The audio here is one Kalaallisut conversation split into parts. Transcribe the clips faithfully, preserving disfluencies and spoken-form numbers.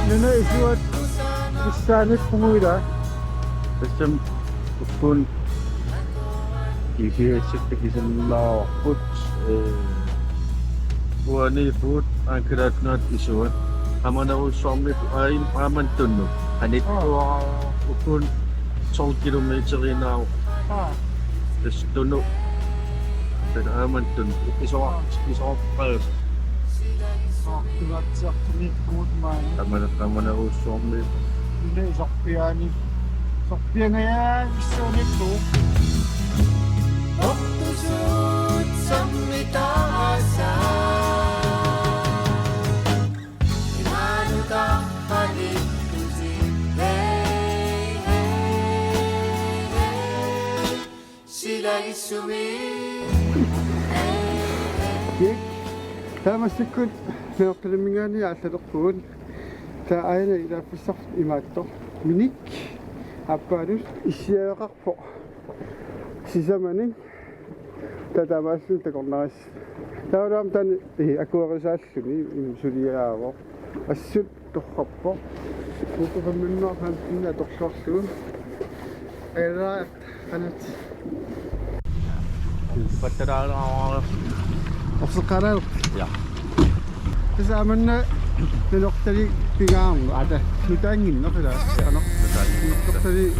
Nuna isuat kissaanippugut ilaa. Tassami ukkuun G P S-ip takusinnaavarput, ee, uaniipput ankiraatnaat isuat. Qamanerussuarmiipput ain aamantunnut. Qanittuara ukkuun tolv kilometeriinnaavoq. Aa. Tassa Tunut. Tassa aamantunnut. Isoq, isoq. Soortugatsiartumiikkugut maani. Qamane-, qamanerussuarmiit. Ile isorpiaani. Isorpiangajaat issuuniikkugut. Ortusut sammitaasa. Imaanut aqqanittusi. Hei, hei, hei, hei. Silagissumiit. Hei, hei. Kik. Taava massakkut Nanortalimminngaanniit aallalerpugut. Taava aajuna ilaaffissarfik imaattoq. Minik aappaalu issiaveqarpoq. Sisamanik. Taava taamaasilluni takornariarsi. Taavalu aamma taanna, ee, akuerisaalluni, im, suliaavoq. Assut torrappoq. Uku femhundrede og femten atorluarlugu. Ellaa, qanat. Pattaraalaavara. Orseqqaalaavoq. Ja. Tassa aamma Nanortalik pingaarneq, ata, nutaannginneq ilaa. Qanoq. Nutaannginneq. Nanortalik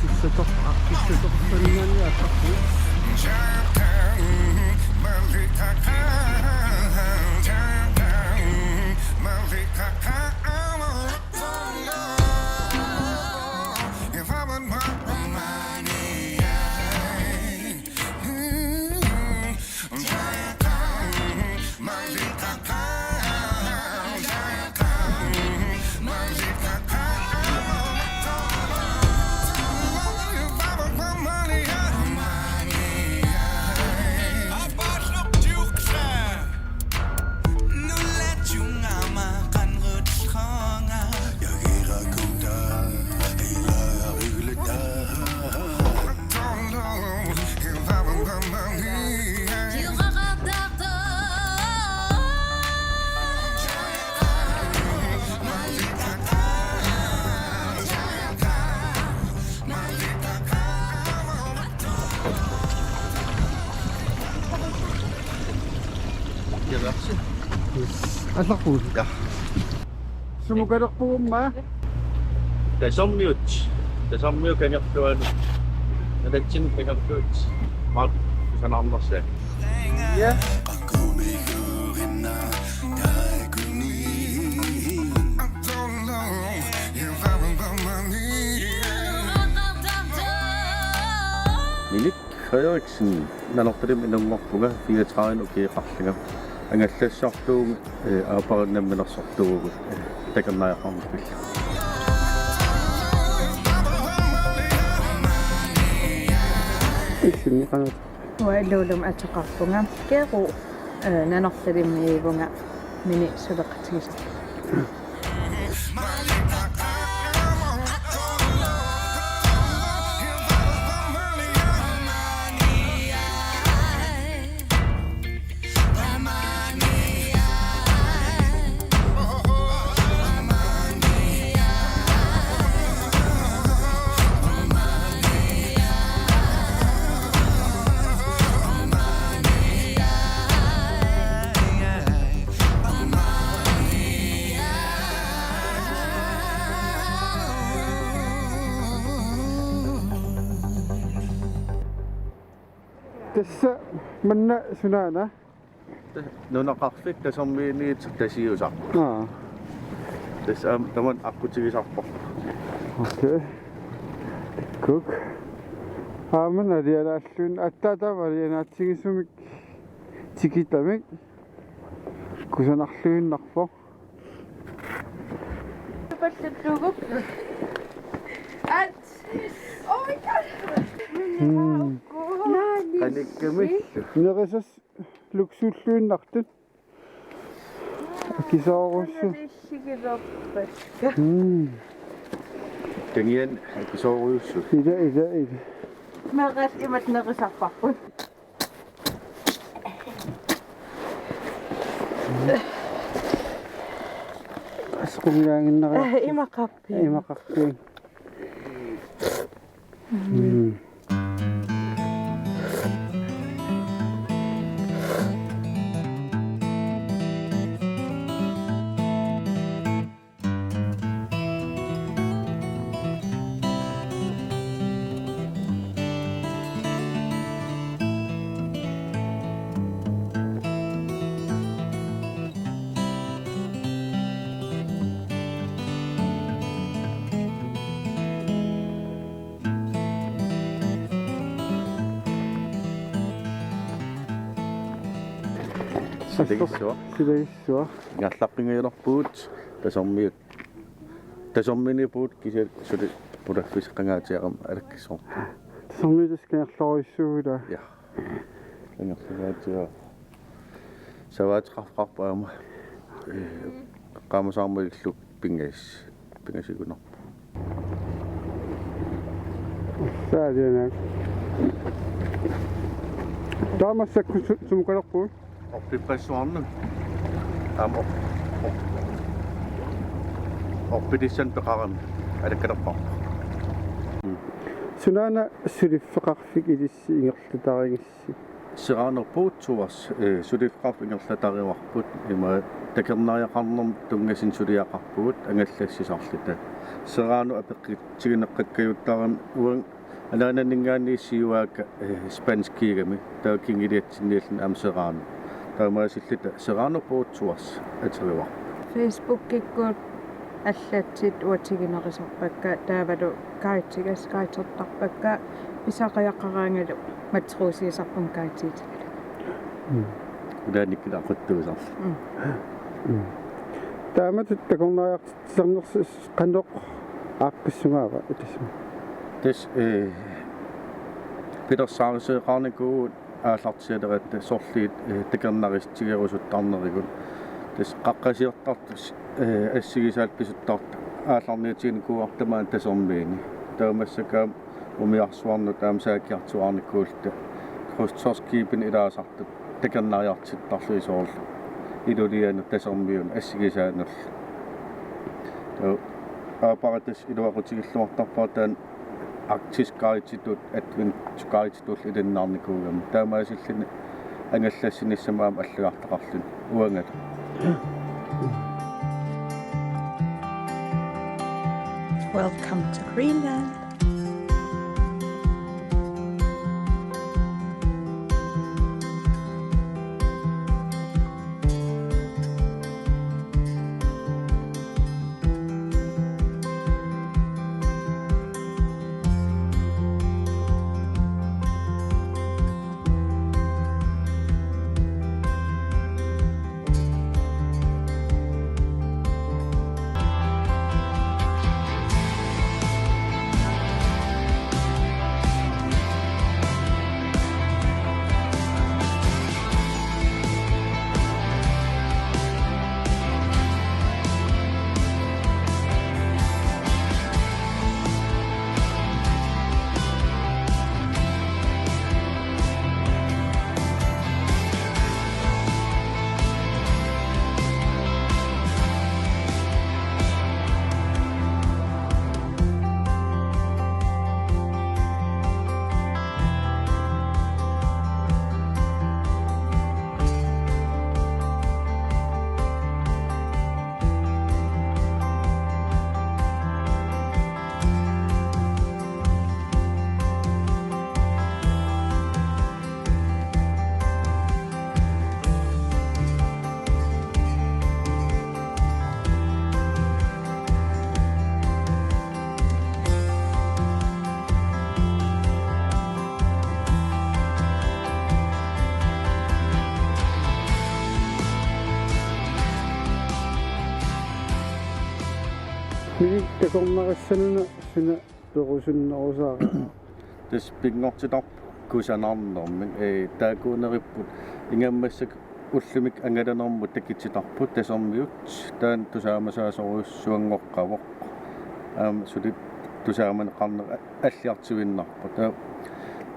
sissatoq, sissatoq pingaarneq aattarput. Yes. Aallarpugut. Ja. Sumukalerpugut aamma? Tassanilu. Tassanilu kangerluanut. Nalatsinnut kangerluanut. Maat kusanarnersaat. Ja. Minik Frederiksen, Nanortalimmi inunngorpunga, fireogtredive ukioqarlunga. Angallassartuuvunga, ee, aappariinnaat namminersortuuvugut, ee, takornariaqarnerpillu. Issinni qanoq? Uanga Luulumut atoqarpunga. Keru, ee, Nanortalimmiivunga, Minik suleqatigisarpunga. Tassa manna sunaana? Nunaqarfik Tasermiiniit Tasiusaq. Aa. Tassa aamma tamanna aqqutigisarparput. Okay. Kuk. Aamma alianaallun attaataava alianaatsigisumik tikitamik. Kusanarluinnarpoq. At. Oh my God. Mm. Qanikkamillu. Nerisas luksuulluinnartut. Akisoorujussuit. Nalissigilerpakka. Mm. Kangiani akisoorujussuit. Ila, ila, ila. Meeqqat imatut nerisarparput. Asqumilaaginnara. Eh, imaqarpi. Imaqarpiuk. Mm. Silagissuaq. Silagissuaq. Ingerlaqqingajalerpugut, tasermiut. Tasermiinniippugut kisianni suli pulaffissaqangaatsiarama alakkissoorpoq. Tasermiut tassa kangerlorujussuuvugut. Ja. Kangerlorujussuuvoq. Savaateqarfeqarpoq aamma. Eh, qaamasaarmalillu pingas-, pingasugunarpoq. Saalianak. Taava massakkut su-, sumukalerpugut? Orpippassuarnut. Aamma or-, or-, orpilissanik peqarami alakkalerparput. Mm. Sunaana suliffeqarfik ilissi ingerlatarigissi? Serrano Boat Tours, eh, suliffeqarfik ingerlatarivarput, ima takornariaqarnermut tunngasoq suliaqarpugut angallassisarluta. Serrano apeqqutigineqakkajuttarami uanga anaananinngaanniit siuaakka, eh, spanskiugami, taava kingulliatsinniilluni aamma Serrano. Taamaasilluta Serrano Boat Tours aterivarput. Facebookikkut allatsit uatigineqisarpakka, taavalu guidigas-, guidertarpakka, pisariaqaraangalu matroosiusarput guidiutigalugu. Mm. Ulaannikkut aquttuusarluni. Mm. Mm. Taamatut takornariartitsisarnersi qanoq aaqqissugaava tassa? Tassa, eh, pilersaarusioqarnikuuvugut aallartialeratta sorliit, eh, takornariatitsigerusuttarnerigut. Tassa qaqqasiortartut, eh, assigisaallu pisuttartut aallarniutiginikuuarput tamaani tasermiini. Taava massakkut aamma umiarsuarnut aamma saakkiartuaarnikuulluta krydstogtskibinut ilaasartut takornariartittarlugit soorlu Ilulianut, tasermiunut, assigisaanullu. Taava aappara tassa iluaqutigilluartarpara taanna Arctic Guidetut, Adventure Guidetullu ilinniarnikuugami. Taamaasilluni angallassinissamut aamma allagartaqarluni uangalu. Welcome to Greenland. Minik takornarissanuna suna perusunnerusaara? Tassa pinngortitarput kusanarnermik, ee, taakkuunerput ingammik massakkut Ullumikkut angalanermut takutitarput Tasermiut, taanna tusaamasaasorujussuanngoqqavoq. Aamma suli tusaamaneqarneq alliartuinnarpoq. Taa-,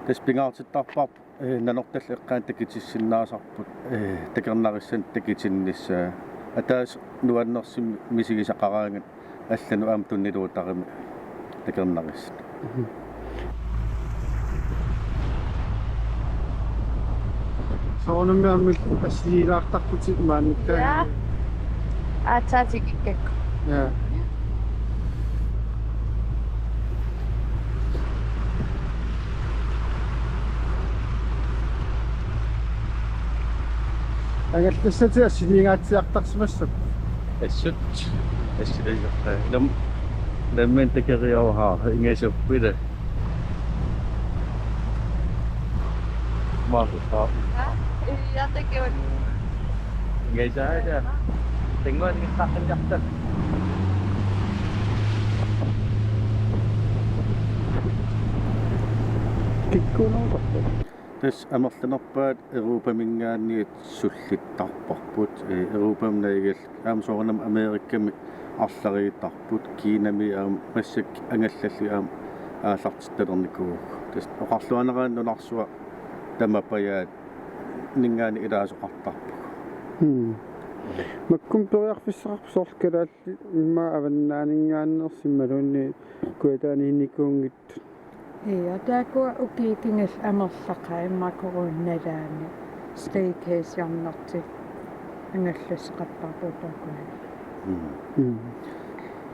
tassa pingaartittarparput, eh, Nanortallip eqqaani takutissinnaasarput, eh, takornarissat takutinnissaat. Ataaseq nuannersumik misigisaqaraangat allanut aamma tunniuttaramik takornarissat. Mhm. Soorunami aamma assigiilaartarputit maannakkut. Ja. Aatsaat tikikkakku. Ja. Angallassatit assiliingaatsiartarsimassapput. Assut. Assut ajortaa. Nam-, nammineq takoriarpara ingasappila. Maasuttaa. Ja, takuuk. Ingasaa. Tengua ni takkan jakta. Kikkuunerusarput. Tassa amerlanerpaat Europaminngaanniit sullittarparput. Eh, Europami naagallugit aamma soorunami Amerikami arlariittarput. Kinami aamma massakkut angallallugit aamma aallartittalernikuuakka. Tassa oqarluarneraanni nunarsuaq tamapajaat ninngaanniit ilaasoqartarpugut. Hmm. Makku periarfissaqarput soorlu kalaallit immaqa avannaaninngaanneersut imaluunniit kujataaniinnikuunngitsut. Ija, taakkua ukiut kingulliit amerlaqaat immaqa coronaani staycationertik angallassaqartarput taakkua. Mm. Mm.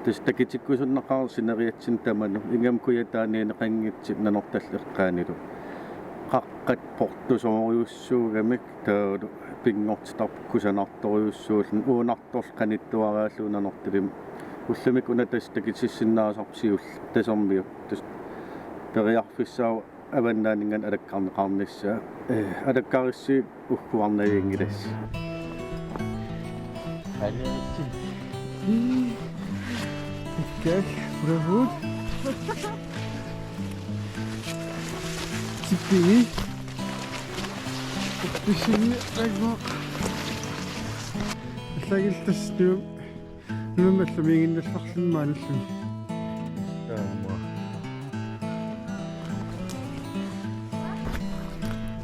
Tassa takutikkusunneqarpoq sineriatsinni tamanut, ingammik kujataaniinneqanngitsut Nanortallip eqqaanilu. Qaqqat portusoorujussuugamik taavalu pinngortitarput kusanartorujussuulluni uunartorlu qanittuaraallugu Nanortalimmi. Ullumikkut una tassa takutissinnaasarput siulleq Tasermiut. Tassa periarfissaavoq avannaaninngaanniit alakkarneqarnissaa. Eh, alakkarissuit ugguarnavianngilassaagut. Ikkaak, bravo. Tippigi. Tippigi, bravo. Allagiltassuum. Nuummallumiiginnallarluni maanalluni. Taama.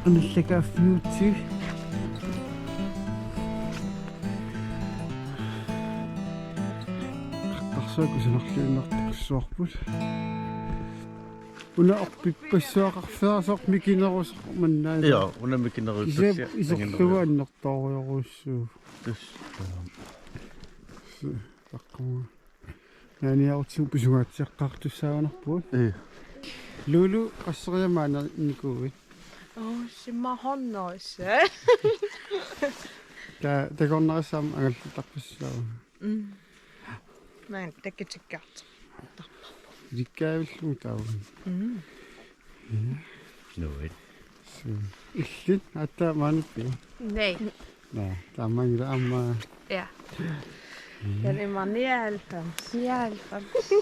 Anallakaaffiutsi. Qartarsuaq kusanarluinnartukussuarput. Una orpippassuaqarfiasoq mikinerusoq mannaani. Ja, una mikinerusoq. Kisianni iserlugu annertoorujorujussuuvoq. Tassa. Taqqamu. Naaniarutsigu pisungaatsiaqqaartussaagunarpugut. Ee. Lulu qasseriarmik maaniinnikuuit? Oo, simahonnoissa. Ta-, takornarissat aamma angallattarpassuupput. Mm. Maani takutikkaartarput. Ilikkaavillugu taava. Mm. Ja. Nuit. Suu. Illit aatsaat maaniippiuk? Nei. Naa, taamaanngilaq aamma. Ja. Mm. Den er meget nioghalvfems. Nioghalvfems.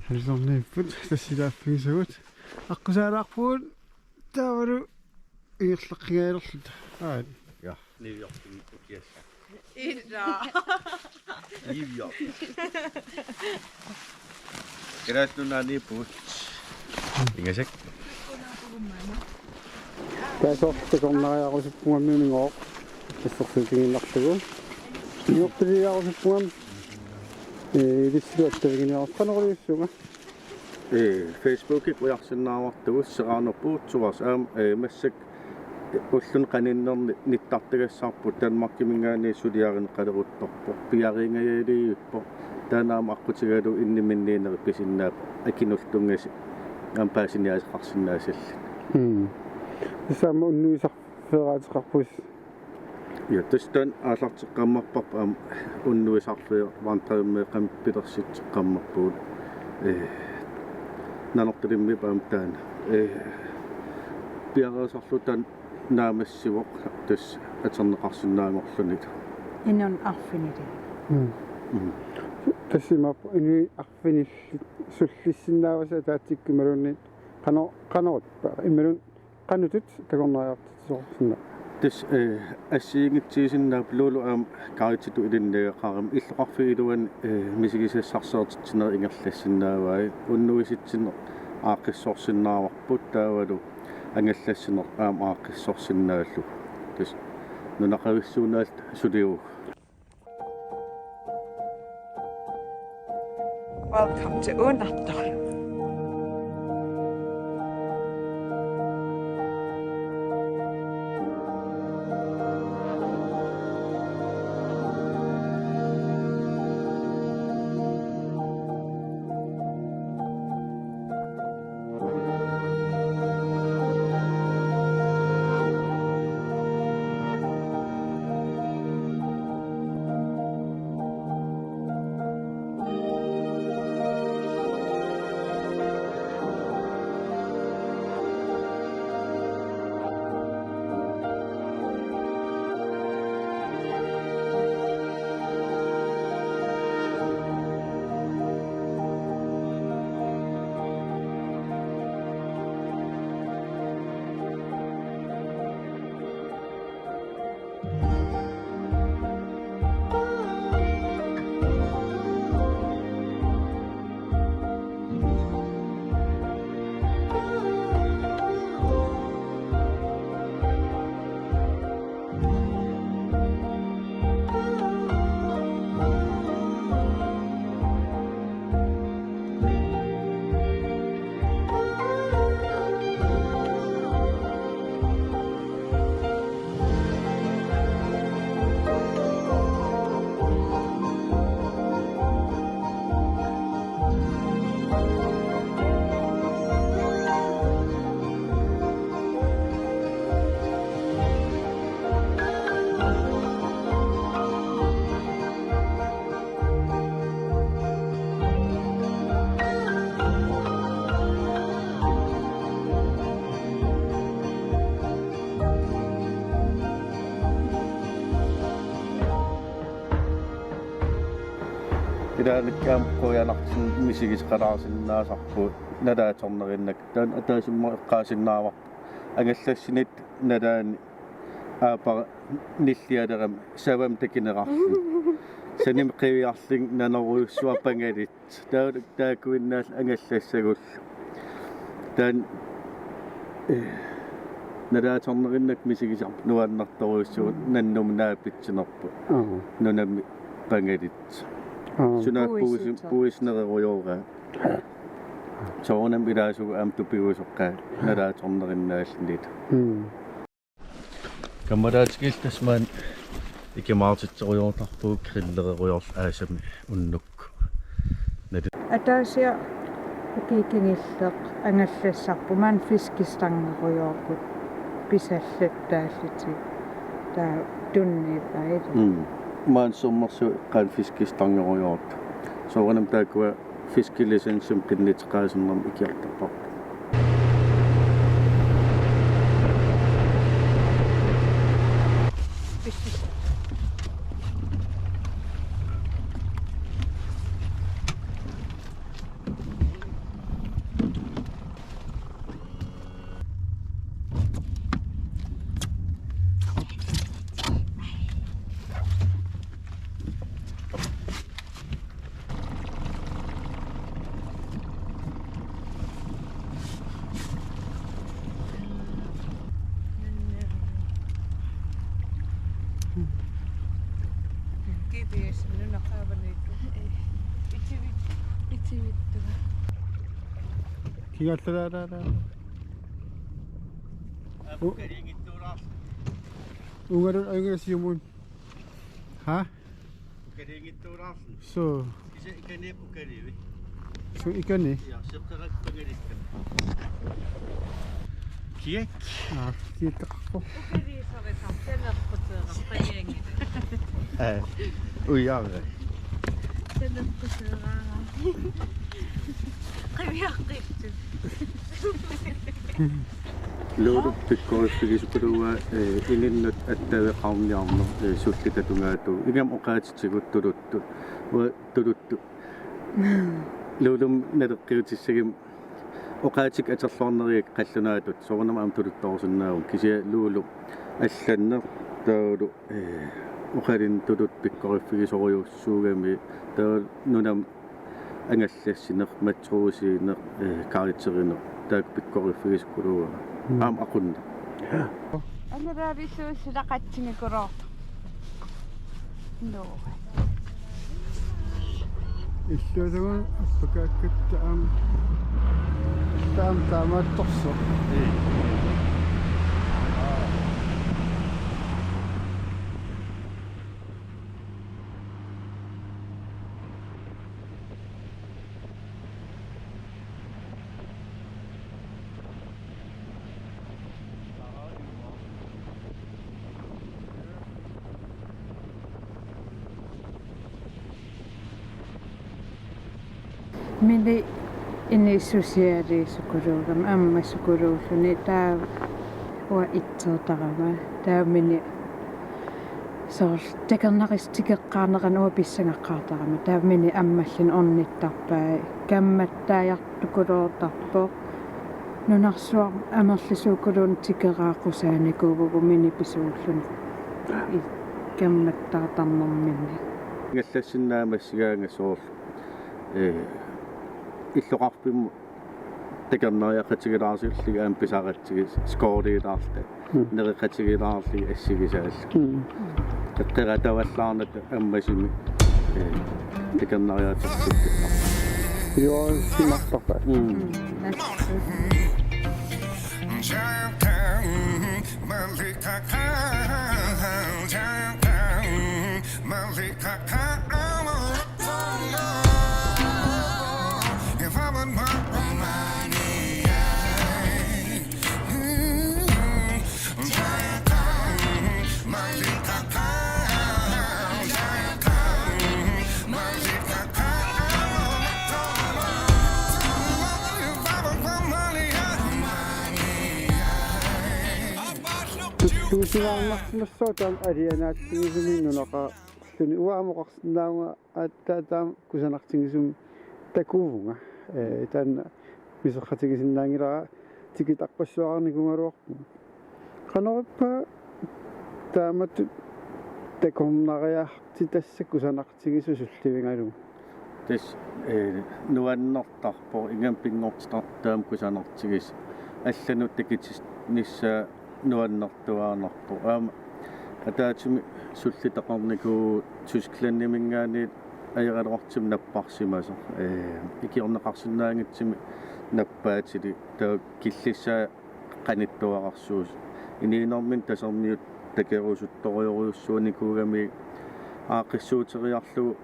Halvfemsernippoq tassa ilaaffigisagut. Aqqusaalaarpugut taavalu ingerlaqqingajalerluta. Aat. Ja. New York, ukiassa. Ila. New York. Kalaallit Nunaanniippugut. Ingasak. Tassa takornariarusuppunga imminut assersuutigiinnarlugu. Iortiliarusuppunga. Ee, ilissilu attaviginiarus-, qanoriliussunga. Ee, Facebookikkut ujarsinnaavartugut Serrano Boat Tours aamma, ee, massakkut ulluni qaninnerni nittartagassarput Danmarkiminngaanniit suliarineqaleruttorpoq. Piareersarivippoq. Taanna aamma aqqutigalugu inniminniinerit pisinnaapput. Akunnerlunngasi aamma paasiniaaseqarsinnaassallutik. Mm. Tassa aamma unnuisarfeeraateqarpusi. Ja, tassa taanna aallarteqqammerparput aamma unnuisarfeeraq Vandrermiikkami pilersitseqqammerpugut. Ee, Nanortalimmi aamma taanna. Ee, piareersarluta taanna naammassivoq tassa atorneqarsinnaanngorluni. Inunnik arfinillit. Mm. Mm. Tassa imaappoq inuit arfinillit sullissinnaavasi ataatsikkut imaluunniit qano-, qanoq ippa imaluunniit qanoq takornariartitsisoqarsinnaava? Tassa, eh, assigiinngitsuusinnaapput. Lulu aamma guiditut ilinniagaqarami illoqarfiup iluani, eh, misigisassarsiortitsinerit ingerlassinnaavai. Unnuisitsineq aaqqissorsinnaavarput, taavalu angallassineq aamma aaqqissorsinnaallugu. Tassa nunaqavissuunnaalluta suliuvugut. Welcome to Uunartoq. Ilaannikkut aamma quianartumik misigisaqalaarsinnaasarpugut nalaatornerinnakku. Taanna ataasimmoq eqqaasinnaavarput angallassinerup nalaani aappara nillialerami savamik takineqarluni. Sanimut qiviarluni nanorujussuaq pangalit. Taa-, taakkuinnaallu angallassagullu. Taanna, eh, nalaatornerinnakku misigisarput nuannertorujussuuvoq, nannumik naapitsinerput. Aap. Nunami pangalit. Aap. Sunaaffa puisi-, puisit-, puisinerujoraat. Soorunami ilaasugut aamma tupigusoqaat nalaatornerinnaallunilu. Mm. Kammalaatigiillu tassa maani ikimaartitserujoortarpugut, grillererujoorluta aasami unnukkut. Nali- Ataasiarluni kingulleq angallassarput, maani fiskestangerujoorput pisallattaallutik, taava tunniuppaa. Mm. Maani sermersuup eqqaani fiskestangerujoortut. Soorunami taakkua fiskelicensimik qinnuteqarsinnaammat ikiortarparput. G P S nuna qaavaniittoq. Itivit-, itivittuga. Kigallalaalaala. U-, Pukaliinngitsuulaarluni. Ungalu ajunngilaq siumut. Ha? Pukaliinngitsuulaarluni. Suu. Kisianni ikani pukaliui. Suu, ikani? Ja, seqqerakku pangalitta. Kiak. Aa, kiittoqarpoq. Pukaliusarisartanerputeerarpajaanngilaq. Aa, ujaare. Tanerputeeraara. Qiviaqqissu. Lulu pikkoriffigisukuluuaa, eh, ininnut attaveqarniarneq, eh, sullitat tungaatigut. Ingammik oqaatitsigut tuluttut. Uanga tuluttut. Lulumik naleqqiutissagimmat Oqaatsikkut atorluarnerikka qallunaatut soorunami aamma tuluttoorsinnaavagut, kisianni Lulu allanneq taavalu, ee, oqaluttut pikkoriffigisorujussuugami, taavalu nunami angallassineq, matrosiineq, ee, guiderineq, taakku pikkoriffigisukkullugu. Mm. Aamma aqunneq. Angeraarissuussilaqatsinngikuluortoq. Nuu. Illuatungaanut appakaakkatta aamma, taama taamaattorsoq. Mini inissusialiisukuluugami, ammasukuluulluni, taava uanga itseertarama, taava mini soorlu takornarissutut tikeqqaarneranut uanga pissangaqqaartarama, taava mini ammalluni ornittarpai, kammattaajartukuluortarpoq, nunarsuaq amerlasuukuluunniit tikeraaqqusaanikuuvugut mini pisuulluni, i-, kammattaartarnermini. Angallassinnaammassigaanga soorlu, ee, illoqarfimmut takornariaqatigilaarlugu aamma pisaratsigit, skooriilaarluta. Mm. Nereqatigilaarlugu assigisaallugu. Mm. Qeqqeratavallaarnata ammasumik, ee, takornariaatsissuupput. Joo, simartarpa. Mm. Tulluusivaannarsimassaaq taanna alianaatsigisumik nunaqarluni. Uanga aamma oqarsinnaavunga aatsaat taama kusanartigisumik takuuvunga. Ee, taanna misoqatigisinnaanngilara, tikitarpassuarnikuugaluarpunga. Qanoq ippa taamatut takornariartitassat kusanartigisut sullivigalugu? Tassa, ee, nuannertarpoq, ingammik pinngortitaq taama kusanartigisoq. Allanut takutissanik nuannertuaannarpoq. Aamma ataatsimik sullitaqarnikuuvoq Tysklandiminngaanniit ajoraluartumik napparsimasoq. Ee, ikiorneqarsinnaanngitsumik nappaatilik, taava killissaa qanittuararsuusoq. Inuunerminni tasermiutut takorusuttorujorujussuunikuugamiuk aaqqissuuteriarlugu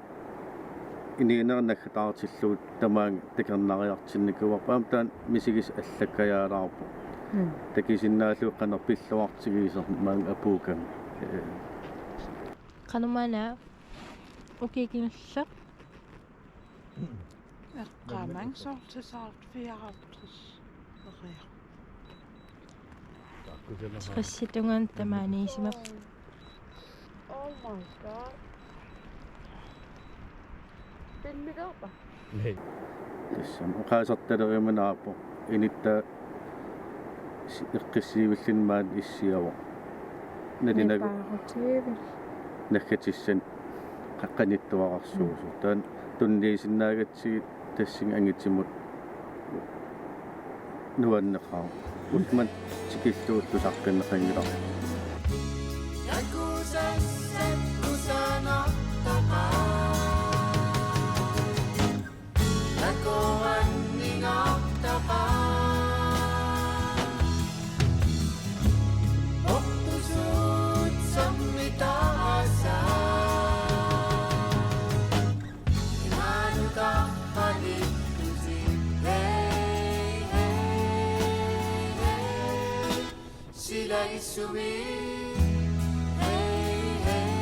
inuunerit naggataartillugu tamaanga takornariartinnikuuarput. Aamma taanna misigisaq allakkajaalaarpoq. Mm. Takusinnaallugu qanoq pilluartigisoq maanga apuukami. Ee. Qanormaana ukiut kingulliit? Eqqaamang soorlu seksoghalvtreds. Tressit tungaanut tamaaniisimavoq. Oh my God. Filmiliorpa? Tassami oqaasertaleriarmat aappoq. Inuttaa si-, eqqissiivilluni maani issiavoq. Nalinagu. Nipaarutiivik. Naggatissanik qa-, qanittuararsuusoq. Mm. Taanna tunniusinnaagatsigit tassunga angutimut nuanneqaaq. Ullumimut tikillugu tusartinneqanngilaq. Silaissumik. Hei, hei,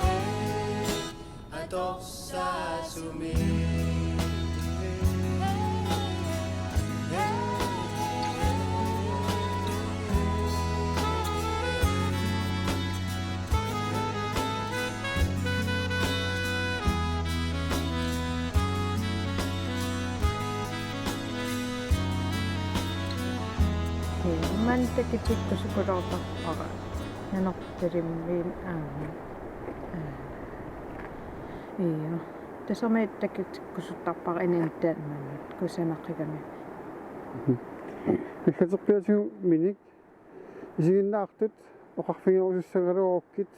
hei. Atorsaasumik. Maanna takutikkusukuluartarpara Nanortalimmiit aamma. Aa. Io. Tassami takutikkusuttarpara inunnut taanna maanna kusanaqigami. Naggateqqiatigut minik isiginnaartut oqarfigerusussagaluarukkit,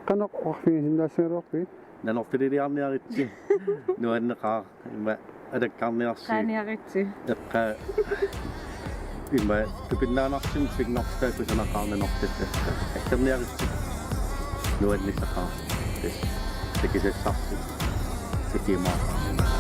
qanoq oqarfigisinnaassagaluarpigit? Nanortaliliarniaritsi. Nuanneqaaq, ima alakkarniarsi. Qaaniaritsi. Eqqa, ima tupinnaanartumik pinngortitaa kusanaqaaq Nanortallip. Allanniaritsi. Nuannisaqaaq. Tassa takusassarsi. Takuumaarpaat.